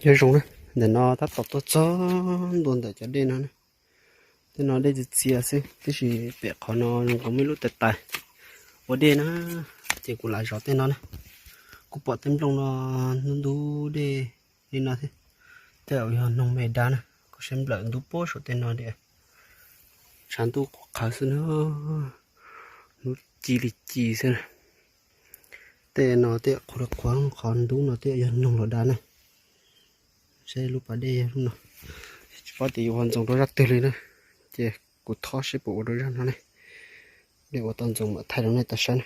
Nyob zoo na, ntawm no tab tom tuaj txog ntua ntawm cov dej no na. Tej no dej txias txias xwb, tiam sis pem qhov no zoo nkaus muaj ib lub tais tais ua dej na, ces kuv lam zov tej no na. Kuv pom tej nplooj no ntub ntub dej li no thiab, tej zaum yog noog me dav na, kuv saib nplawm ntub puag saum tej no tias tshav ntuj qhuav qhawv xwb na, hnub ci li ci xwb na. Tej no tej qhuav qhuav qhov ntub no tej yog noog los dav na. Saib lub pas dej yog lub no, tsis paub tias yuav ua ntxoov rau zaj twg li na, ces kuv thob seb puas ua rau zaj no ne. Dej ua tau ntxoov mam thaij rau nej tau saib na.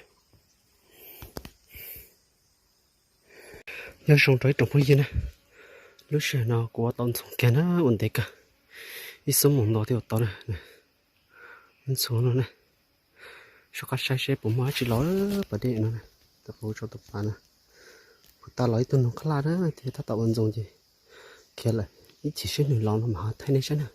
Nyob zoo rau ib tsoom phooj ywg na, lub sij hawm no kuv ua tau ntxoov kiag na, ua ntev kawg, ib xuab moos ntau thiaj ua tau na. Ntxoov no na, soj qab saib seb puas muaj dab tsi los pas dej no na, tau kuv tso tus pas na. Kuv tau los ib tug noog qab laj na, thiab tab tom ua ntxoov ces khiav lawm, ib chim seb nws los no mam ho thaij nej saib na.